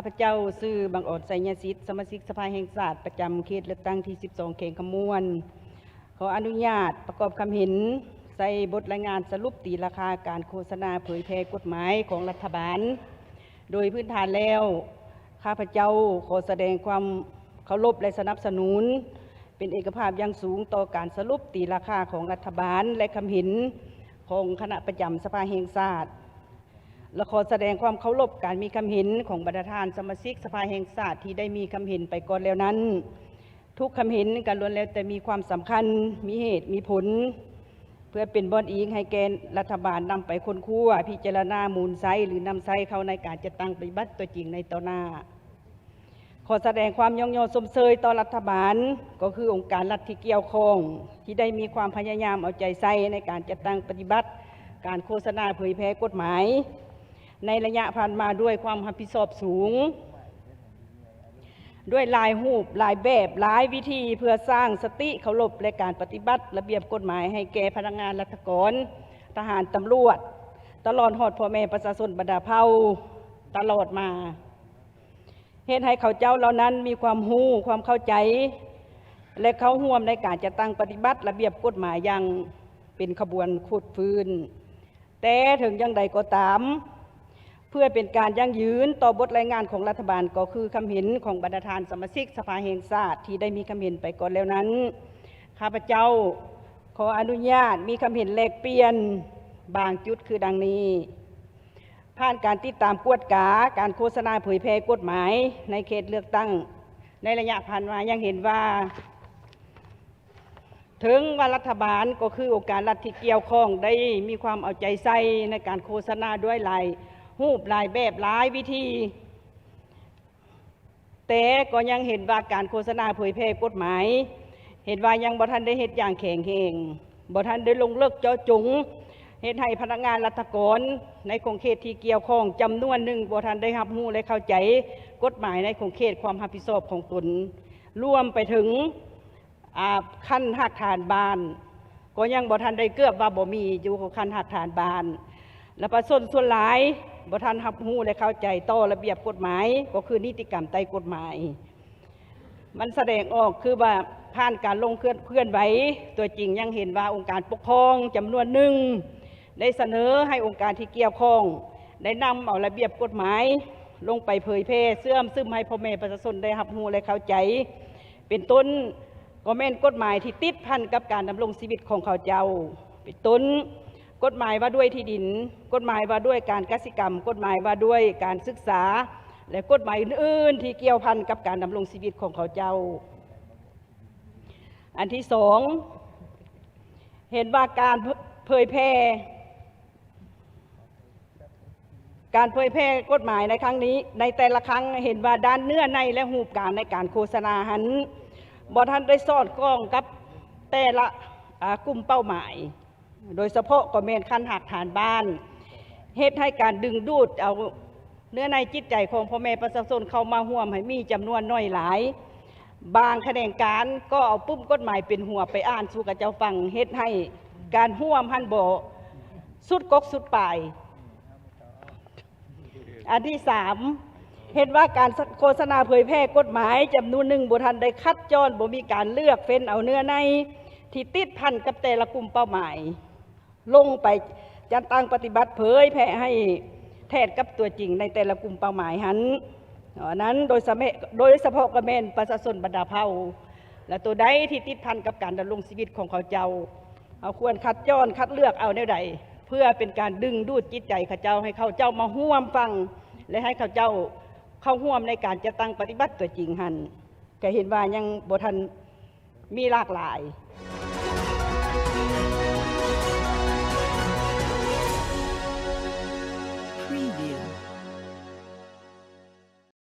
ພະເຈົ້າຊື່ ບັງອອນ ໄຊຍະສິດ, ສະມາຊິກສະພາແຫ່ງຊາດ ປະຈຳເຂດເລືອກຕັ້ງທີສິບສອງ ແຂວງຄຳມ່ວນ ຂໍອະນຸຍາດປະກອບຄຳເຫັນໃສ່ບົດລາຍງານສະຫຼຸບຕີລາຄາການໂຄສະນາເຜີຍແຜ່ກົດໝາຍຂອງລັດຖະບານ. ໂດຍພື້ນຖານແລ້ວ ຂ້າພະເຈົ້າຂໍສະແດງຄວາມເຄົາລົບ ແລະ ສະໜັບສະໜູນເປັນເອກະພາບຢ່າງສູງຕໍ່ການສະຫຼຸບຕີລາຄາຂອງລັດຖະບານ ແລະ ຄຳເຫັນຂອງຄະນະປະຈຳສະພາແຫ່ງຊາດ. ແລະ ຂໍສະແດງຄວາມເຄົາລົບການມີຄຳເຫັນຂອງບັນດາທ່ານສະມາຊິກສະພາແຫ່ງຊາດທີ່ໄດ້ມີຄຳເຫັນໄປກ່ອນແລ້ວນັ້ນ. ທຸກຄຳເຫັນກໍລ້ວນແລ້ວແຕ່ມີຄວາມສຳຄັນ, ມີເຫດ, ມີຜົນ, ເພື່ອເປັນບ່ອນອີງໃຫ້ແກ່ລັດຖະບານນຳໄປຄົ້ນຄວ້າ, ພິຈາລະນາ, ໝູນໃຊ້ ຫຼື ນຳໃຊ້ເຂົ້າໃນການຈັດຕັ້ງປະຕິບັດຕົວຈິງໃນຕໍ່ໜ້າ. ຂໍສະແດງຄວາມຍ້ອງຍໍຊົມເຊີຍຕໍ່ລັດຖະບານ, ກໍຄືອົງການລັດທີ່ກ່ຽວຂ້ອງ ທີ່ໄດ້ມີຄວາມພະຍາຍາມເອົາໃຈໃສ່ໃນການຈັດຕັ້ງປະຕິບັດການໂຄສະນາເຜີຍແຜ່ກົດໝາຍໃນໄລຍະຜ່ານມາດ້ວຍຄວາມຮັບຜິດຊອບສູງ, ດ້ວຍຫຼາຍຮູບ, ຫຼາຍແບບ, ຫຼາຍວິທີ ເພື່ອສ້າງສະຕິເຄົາລົບ ແລະ ການປະຕິບັດລະບຽບກົດໝາຍໃຫ້ແກ່ພະນັກງານລັດຖະກອນ, ທະຫານ, ຕຳຫຼວດ, ຕະຫຼອດຮອດພໍ່ແມ່ປະຊາຊົນບັນດາເຜົ່າຕະຫຼອດມາ. ເຮັດໃຫ້ເຂົາເຈົ້າເຫຼົ່ານັ້ນມີຄວາມຮູ້, ຄວາມເຂົ້າໃຈ ແລະ ເຂົ້າຮ່ວມໃນການຈັດຕັ້ງປະຕິບັດລະບຽບກົດໝາຍຢ່າງເປັນຂະບວນຂູດຟື້ນ. ແຕ່ເຖິງຢ່າງໃດກໍຕາມ, ເພື່ອເປັນການຢັ້ງຢືນຕໍ່ບົດລາຍງານຂອງລັດຖະບານ ກໍຄືຄຳເຫັນຂອງບັນດາທ່ານສະມາຊິກສະພາແຫ່ງຊາດທີ່ໄດ້ມີຄຳເຫັນໄປກ່ອນແລ້ວນັ້ນ, ຂ້າພະເຈົ້າຂໍອະນຸຍາດມີຄຳເຫັນແລກປ່ຽນບາງຈຸດຄືດັ່ງນີ້. ຜ່ານການຕິດຕາມກວດກາການໂຄສະນາເຜີຍແຜ່ກົດໝາຍໃນເຂດເລືອກຕັ້ງໃນໄລຍະຜ່ານມາ ຍັງເຫັນວ່າ ເຖິງວ່າລັດຖະບານ ກໍຄືອົງການລັດທີ່ກ່ຽວຂ້ອງ ໄດ້ມີຄວາມເອົາໃຈໃສ່ໃນການໂຄສະນາດ້ວຍຫຼາຍຮູບ, ຫຼາຍແບບ, ຫຼາຍວິທີ, ແຕ່ກໍຍັງເຫັນວ່າການໂຄສະນາເຜີຍແຜ່ກົດໝາຍ ເຫັນວ່າຍັງບໍ່ທັນໄດ້ເຮັດຢ່າງແຂງແຮງ, ບໍ່ທັນໄດ້ລົງເລິກເຈາະຈົງ, ເຮັດໃຫ້ພະນັກງານລັດຖະກອນໃນຂົງເຂດທີ່ກ່ຽວຂ້ອງຈຳນວນໜຶ່ງບໍ່ທັນໄດ້ຮັບຮູ້ ແລະ ເຂົ້າໃຈກົດໝາຍໃນຂົງເຂດຄວາມຮັບຜິດຊອບຂອງຕົນ, ລວມໄປເຖິງ ອາ ຂັ້ນຮາກຖານບ້ານ ກໍຍັງບໍ່ທັນໄດ້ ເກືອບວ່າບໍ່ມີຢູ່ຂັ້ນຮາກຖານບ້ານ ແລະ ປະຊາຊົນສ່ວນຫຼາຍບໍ່ທັນຮັບຮູ້ ແລະ ເຂົ້າໃຈຕໍ່ລະບຽບກົດໝາຍ ກໍຄືນິຕິກຳໃຕ້ກົດໝາຍ. ມັນສະແດງອອກຄືວ່າ ຜ່ານການລົງເຄື່ອນ ເຄື່ອນໄຫວຕົວຈິງ ຍັງເຫັນວ່າອົງການປົກຄອງຈຳນວນໜຶ່ງ ໄດ້ສະເໜີໃຫ້ອົງການທີ່ກ່ຽວຂ້ອງ ໄດ້ນຳເອົາລະບຽບກົດໝາຍລົງໄປເຜີຍແຜ່ເຊື່ອມຊຶມໃຫ້ພໍ່ແມ່ປະຊາຊົນໄດ້ຮັບຮູ້ ແລະ ເຂົ້າໃຈ ເປັນຕົ້ນ ກໍແມ່ນກົດໝາຍທີ່ຕິດພັນກັບການດຳລົງຊີວິດຂອງເຂົາເຈົ້າ ເປັນຕົ້ນ ກົດໝາຍວ່າດ້ວຍທີ່ດິນ, ກົດໝາຍວ່າດ້ວຍການກະສິກຳ, ກົດໝາຍວ່າດ້ວຍການສຶກສາ ແລະ ກົດໝາຍອື່ນໆທີ່ກ່ຽວພັນກັບການດຳລົງຊີວິດຂອງເຂົາເຈົ້າ. ອັນທີສອງ ເຫັນວ່າການເຜີຍແຜ່ ການເຜີຍແຜ່ກົດໝາຍໃນຄັ້ງນີ້ ໃນແຕ່ລະຄັ້ງ ເຫັນວ່າດ້ານເນື້ອໃນ ແລະ ຮູບການໃນການໂຄສະນາຫັ້ນ ບໍ່ທັນໄດ້ສອດຄ່ອງກັບແຕ່ລະ ອາ ກຸ່ມເປົ້າໝາຍ, ໂດຍສະເພາະກໍແມ່ນຂັ້ນຮາກຖານບ້ານ, ເຮັດໃຫ້ການດຶງດູດເອົາເນື້ອໃນຈິດໃຈຂອງພໍ່ແມ່ປະຊາຊົນເຂົ້າມາຮ່ວມໃຫ້ມີຈຳນວນໜ້ອຍຫຼາຍ. ບາງຂະແໜງການກໍເອົາປຶ້ມກົດໝາຍເປັນຫົວໄປອ່ານສູ່ເຂົາເຈົ້າຟັງ, ເຮັດໃຫ້ການຮ່ວມຫັ້ນບໍ່ສຸດກົກສຸດປາຍ. ອັນທີສາມ ເຫັນວ່າການໂຄສະນາເຜີຍແຜ່ກົດໝາຍຈຳນວນໜຶ່ງບໍ່ທັນໄດ້ຄັດຈ້ອນ, ບໍ່ມີການເລືອກເຟັນເອົາເນື້ອໃນທີ່ຕິດພັນກັບແຕ່ລະກຸ່ມເປົ້າໝາຍ ລົງໄປຈັດຕັ້ງປະຕິບັດເຜີຍແຜ່ໃຫ້ແທດກັບຕົວຈິງໃນແຕ່ລະກຸ່ມເປົ້າໝາຍຫັ້ນ. ອັນນັ້ນໂດຍສະເພາະ ໂດຍສະເພາະກໍແມ່ນປະຊາຊົນບັນດາເຜົ່າ ແລະ ຕົວໃດທີ່ຕິດພັນກັບການດຳລົງຊີວິດຂອງເຂົາເຈົ້າ, ເຮົາຄວນຄັດຈ້ອນຄັດເລືອກເອົາແນວໃດ ເພື່ອເປັນການດຶງດູດຈິດໃຈເຂົາເຈົ້າ ໃຫ້ເຂົາເຈົ້າມາຮ່ວມຟັງ ແລະ ໃຫ້ເຂົາເຈົ້າເຂົ້າຮ່ວມໃນການຈັດຕັ້ງປະຕິບັດຕົວຈິງຫັ້ນ ກໍເຫັນວ່າຍັງບໍ່ທັນມີຫຼາກຫຼາຍ.